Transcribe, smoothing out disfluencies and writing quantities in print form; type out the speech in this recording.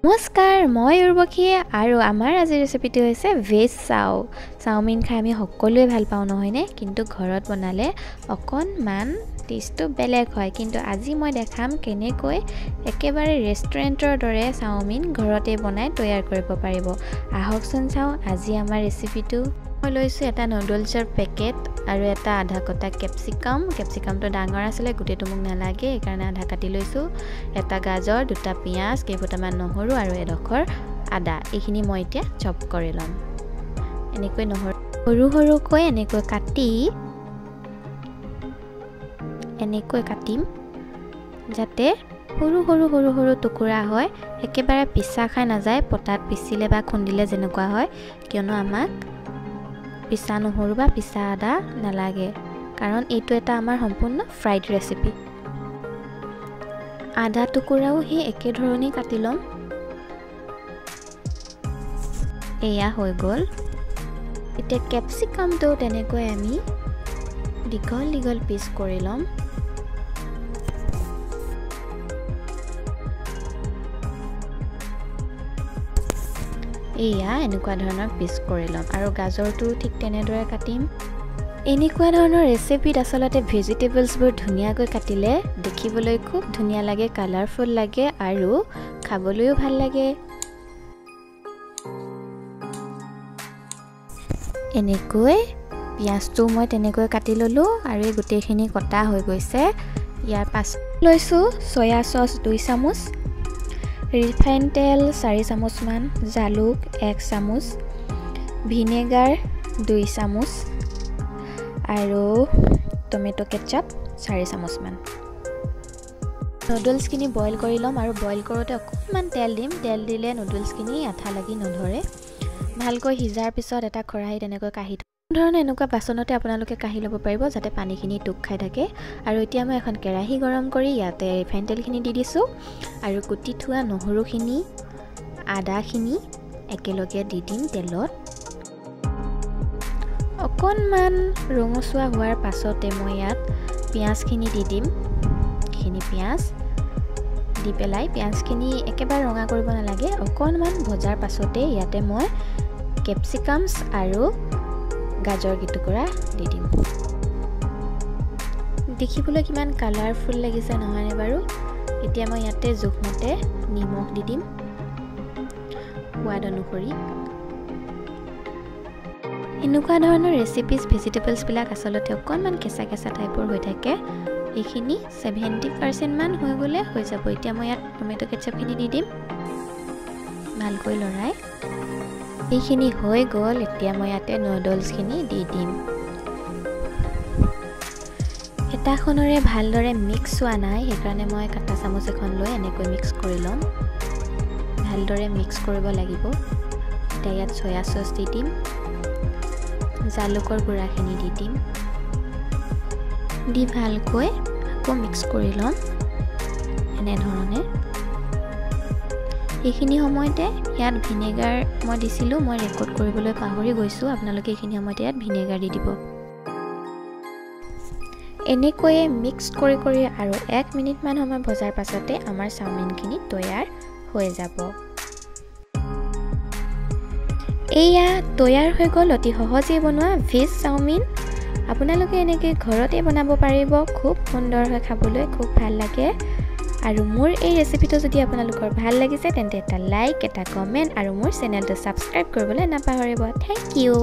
নমস্কাৰ, মই উৰ্বশীয়ে আৰু আমাৰ আজিৰ ৰেচিপিটো হৈছে ভেজ চাওমিন খাই আমি সকলোৱে ভাল পাওঁ নহয়নে? কিন্তু ঘৰত বনালে অকণমান টেষ্টটো বেলেগ হয়। কিন্তু আজি মই দেখাম কেনেকৈ একেবাৰে ৰেষ্টুৰেণ্টৰ দৰে চাওমিন ঘৰতে বনাই তৈয়াৰ কৰিব পাৰিব। আহকচোন চাওঁ আজি আমাৰ ৰেচিপিটো। মই লৈছোঁ এটা নুডলছৰ পেকেট আৰু এটা আধা কটা কেপচিকাম। কেপচিকামটো ডাঙৰ আছিলে, গোটেইটো মোক নালাগে, সেইকাৰণে আধা কাটি লৈছোঁ। এটা গাজৰ, দুটা পিঁয়াজ, কেইফুটামান নহৰু আৰু এডোখৰ আদা। এইখিনি মই এতিয়া চপ কৰি ল'ম। এনেকৈ নহৰু সৰু সৰুকৈ এনেকৈ কাটি এনেকৈ কাটিম যাতে সৰু সৰু সৰু সৰু টুকুৰা হয়, একেবাৰে পিছা খাই নাযায়। পটাত পিচিলে বা খুন্দিলে যেনেকুৱা হয়, কিয়নো আমাক পিছা নহৰু বা পিছা আদা নালাগে, কাৰণ এইটো এটা আমাৰ সম্পূৰ্ণ ফ্ৰাইড ৰেচিপি। আদা টুকুৰাও সেই একেধৰণেই কাটি ল'ম। এয়া হৈ গ'ল। এতিয়া কেপচিকামটো তেনেকৈ আমি দীঘল দীঘল পিচ কৰি ল'ম। এয়া এনেকুৱা ধৰণৰ পিচ কৰি ল'ম। আৰু গাজৰটো ঠিক তেনেদৰে কাটিম। এনেকুৱা ধৰণৰ ৰেচিপিত আচলতে ভেজিটেবলছবোৰ ধুনীয়াকৈ কাটিলে দেখিবলৈ খুব ধুনীয়া লাগে, কালাৰফুল লাগে আৰু খাবলৈও ভাল লাগে। এনেকৈ পিঁয়াজটো মই তেনেকৈ কাটি ল'লোঁ আৰু এই গোটেইখিনি কটা হৈ গৈছে। ইয়াৰ পাছত লৈছোঁ চয়া চচ 2 চামুচ, ৰিফাইন তেল 4 চামুচমান, জালুক 1 চামুচ, ভিনেগাৰ 2 চামুচ আৰু টমেট' কেটচাপ 4 চামুচমান। নুডলছখিনি বইল কৰি ল'ম আৰু বইল কৰোঁতে অকণমান তেল দিম। তেল দিলে নুডলছখিনি আঠা লাগি নধৰে। ভালকৈ সিজাৰ পিছত এটা খৰাহীত এনেকৈ কাঢ়ি ধৰণে এনেকুৱা বাচনতে আপোনালোকে কাঢ়ি ল'ব পাৰিব যাতে পানীখিনি টোপ খাই থাকে। আৰু এতিয়া মই এখন কেৰাহী গৰম কৰি ইয়াতে ৰিফাইন তেলখিনি দি দিছোঁ আৰু কুটি থোৱা নহৰুখিনি, আদাখিনি একেলগে দি দিম তেলত। অকণমান ৰঙচুৱা হোৱাৰ পাছতে মই ইয়াত পিঁয়াজখিনি দি দিম। এইখিনি পিঁয়াজ দি পেলাই পিঁয়াজখিনি একেবাৰে ৰঙা কৰিব নালাগে, অকণমান ভজাৰ পাছতে ইয়াতে মই কেপচিকামছ আৰু গাজৰ কেইটুকুৰা দি দিম। দেখিবলৈ কিমান কালাৰফুল লাগিছে নহয়নে বাৰু? এতিয়া মই ইয়াতে জোখমতে নিমখ দি দিম সোৱাদ অনুসৰি। এনেকুৱা ধৰণৰ ৰেচিপিজ ভেজিটেবলছবিলাক আচলতে অকণমান কেঁচা কেঁচা টাইপৰ হৈ থাকে। এইখিনি 70%মান হৈ গ'লে হৈ যাব। এতিয়া মই ইয়াত টমেট' কেটচাপখিনি দি দিম ভালকৈ লৰাই। এইখিনি হৈ গ'ল। এতিয়া মই ইয়াতে নুডলছখিনি দি দিম। এটাখনৰে ভালদৰে মিক্স হোৱা নাই, সেইকাৰণে মই কাটা চামুচ এখন লৈ এনেকৈ মিক্স কৰি ল'ম। ভালদৰে মিক্স কৰিব লাগিব। এতিয়া ইয়াত চয়া চচ দি দিম, জালুকৰ গুড়াখিনি দি দিম, দি ভালকৈ আকৌ মিক্স কৰি ল'ম এনেধৰণে। এইখিনি সময়তে ইয়াত ভিনেগাৰ মই দিছিলোঁ, মই ৰেকৰ্ড কৰিবলৈ পাহৰি গৈছোঁ। আপোনালোকে এইখিনি সময়তে ইয়াত ভিনেগাৰ দি দিব। এনেকৈয়ে মিক্স কৰি কৰি আৰু 1 মিনিটমান সময় ভজাৰ পাছতে আমাৰ চাওমিনখিনি তৈয়াৰ হৈ যাব। এয়া তৈয়াৰ হৈ গ'ল অতি সহজেই বনোৱা ভেজ চাওমিন। আপোনালোকে এনেকৈ ঘৰতে বনাব পাৰিব, খুব সুন্দৰ হয়, খাবলৈ খুব ভাল লাগে। আৰু মোৰ এই ৰেচিপিটো যদি আপোনালোকৰ ভাল লাগিছে তেন্তে এটা লাইক, এটা কমেণ্ট আৰু মোৰ চেনেলটো ছাবস্ক্ৰাইব কৰিবলৈ নাপাহৰিব। Thank you.